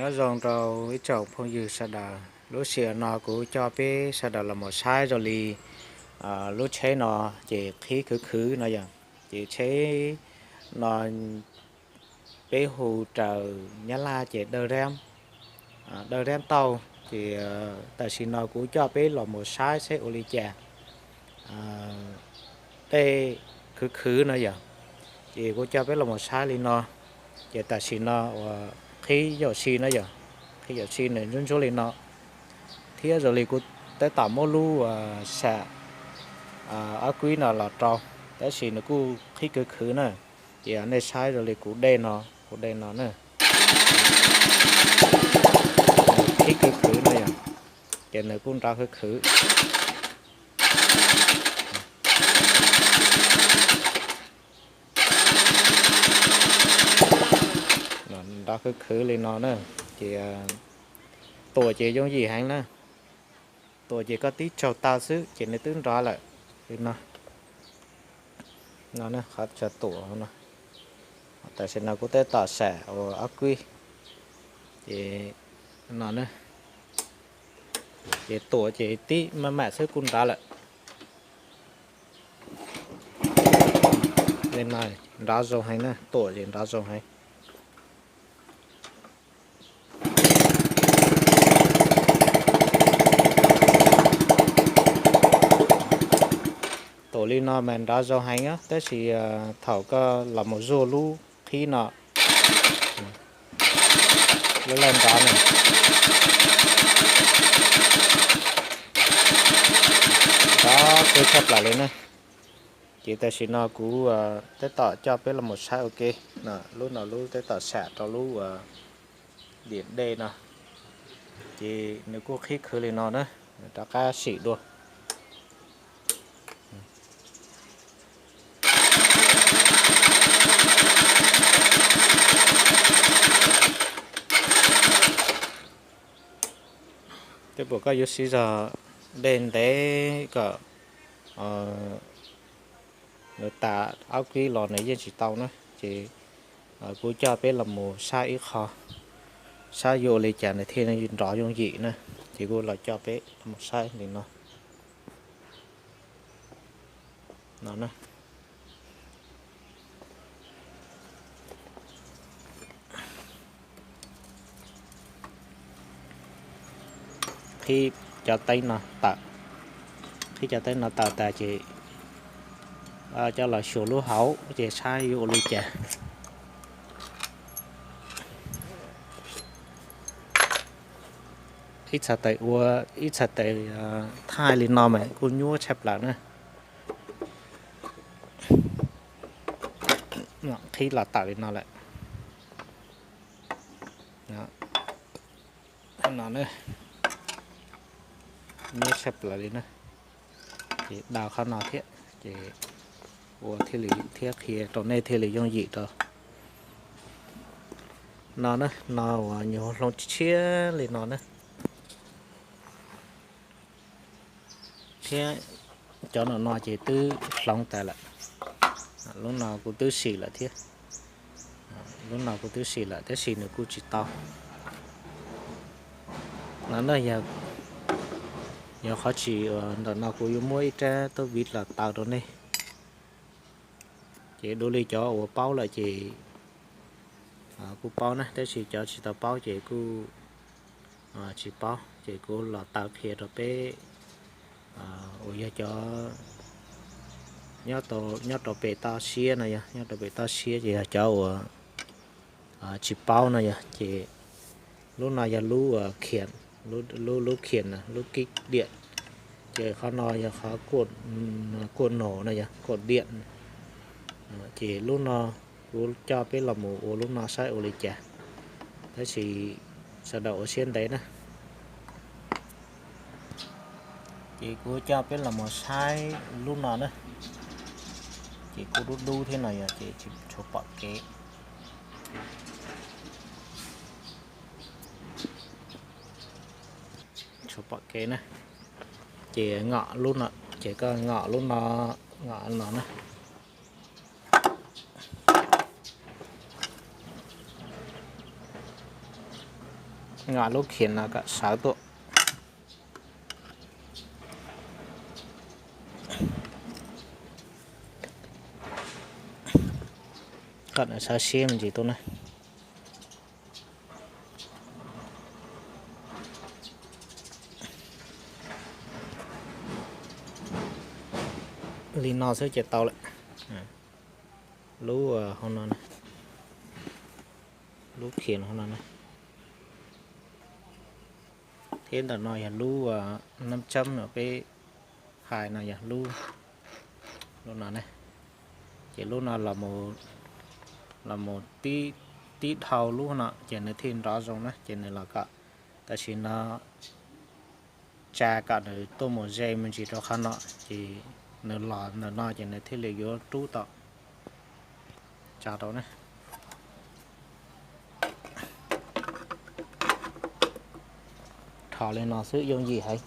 Nyob zoo rau ib tsoom phooj ywg sawv daws, lub sij hawm no kuv coj peb sawv daws los mus saib zoo li lub tsheb no ces qhib khwv khwv no yog, ces tsheb no peb hu raws Nyab Laj ces dawj dab tauj, ces tam sim no kuv coj peb los mus saib seb ua li cas. Dej khwv khwv no yog, ces kuv coj peb los mus saib li no, ces tam sim no uas qhib yaum si no yog, qhib yaum si nws ntsuab ntsuab li no, thiab zoo li kuv tab tom muab lub sam ob kwib no los rau, tab sis nws kuj qhib khwv khwv na. Ces nej saib zoo li kuv dej no, kuv dej no na, qhib khwv khwv no yog, ces nws kuj nrov khwv khwv. Nrov khwv khwv li no na, ces tuam ces yooj yim heev na. Tuam ces koj tib tsaug taw xwb ces nws twb nrov lawm li no. No qhov tsaug tuam no, tam sim no kuv tab tom sam ua ob kwb, ces no, ces tuam ces tib maj mam xwb kuj nrov lawm. Li no nrov zoo heev na, tuam ces nrov zoo heev. Tuam li no mas nrov zoo heev, tab sis thaum koj los mus zuaj lub qhib no, lub laj nrov no, nrov kawg tshaj plaws li na. Ces tam sim no kuv tab tom coj peb los mus saib ua ke. Lub no lub tab tom sam rau lub diam dej no, ces nws kuj qhib khwv li no na, rov qab sim dua. Tej pam koj yuav siv zog dej ntev kom nws tas ob kwb los nws yeej tsis tau na, ces kuv coj peb los mus saib ib qho, saib yuav ua li cas nws thiaj nrov yooj yim na, ces kuv los coj peb los mus saib li no. No, qhib cov teeb no tawm, qhib cov teeb no tawm tas ces coj los xyuas lub hauv ces saib yuav ua li cas. Ib txhais tes ua, ib txhais tes thaij li no mas kuj nyuaj tshaj plaws na. Qhib los tawm li no lawm. No, nyuaj tshaj plaws li na. Ces daus qhov no thiab, ces ua thiaj li thiab qhia rau nej thiaj li yooj yim rau. No na, no uas nyuag hloov tshiab li no na. Thiab cov no no ces twb hloov tas lawm. Lub no kuv twb sim lawm thiab. Lub no kuv twb sim lawm tab sis nws kuj tsis tau. No na, yog qhov tsis ntawm no kuv yuav muab ib rab tub viv los taw rau nej. Ces dua li cov uas paub lawm ces kuj paub na, tab sis cov tsis tau paub ces kuj tsis paub, ces kuv los taw qhia rau peb uas yog cov nyob rau pem toj siab no yog, nyob rau pem toj siab ces yog cov uas tsis paub no yog, ces lub no yog lub khias, lub, lub khias, lub kib diam, ces qhov no yog qhov kuaj nos no yog kuaj diam. Ces lub no kuv coj peb los mus ua lub no saib ua li cas, tab sis sawv daws ua siab ntev na. Ces kuv coj peb los mus saib lub no na. Ces kuj dub dub thiab no yog, ces tsis tshua pom kev. Tsis pom kev na. Ces ngom lub no, ces koj ngom lub no, ngom no na. Nqa lub khiav no kom sawv tuaj. Kom nws sawv siab me ntsis tuaj na. Li no xwb ces tau lawm. Lub hauv no, lub khiav hauv no na. Thiab ntawm no yog lub nab tsab uas peb hais no yog lub, lub no ne. Ces lub no los mus tib dhau lub no ces nws thiaj nrov zoo na, ces nws los kom, tam sim no tsa kom nws tuaj mus ze me ntsis rau qhov no, ces nws los ntawm no ces nws thiaj li yuav rub tau. Tsa rau na. Dhos li no xwb yooj yim heev.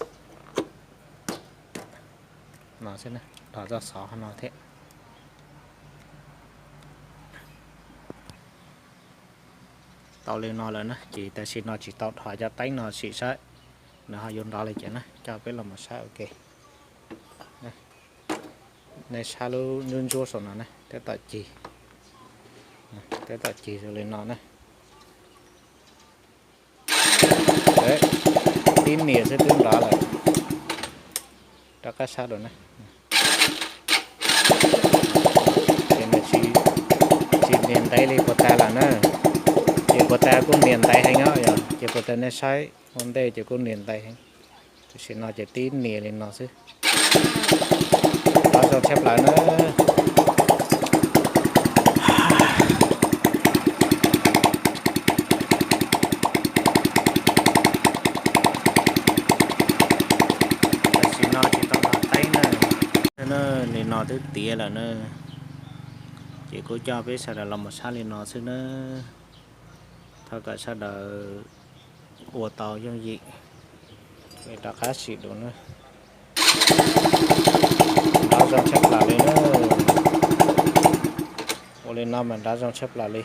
No xwb, dhos txoj xov qhov no thiab. Tau li no lawm na, ces tam sim no tsis tau dhos cov teeb no sim saib nws ho yuav nrov li cas na, coj peb los mus saib ua ke. Nej saib lub ntsuab ntsuab saum no na, tab tom cig, tab tom cig zoo li no na. Tib nias xwb twb nrov lawm. Rov qab saib dua na. Ces nws tsis nias ntev li puag ta lawm na. Ces puag ta kuj nias ntev heev os, yog ces puag ta nej saib ua ntej ces kuj nias ntev heev. Tam sim no ces tib nias li no xwb. Nrov zoo tshaj plaws na. Tam sim no tsis tau dhos teeb na. Li no twb tiav lawm na. Ces kuv coj peb sawv daws los mus saib li no xwb na. Thov kom sawv daws ua tau yooj yim, rov qab sim dua na. Nrov zoo tshaj plaws li na. Ua li no mas nrov zoo tshaj plaws li.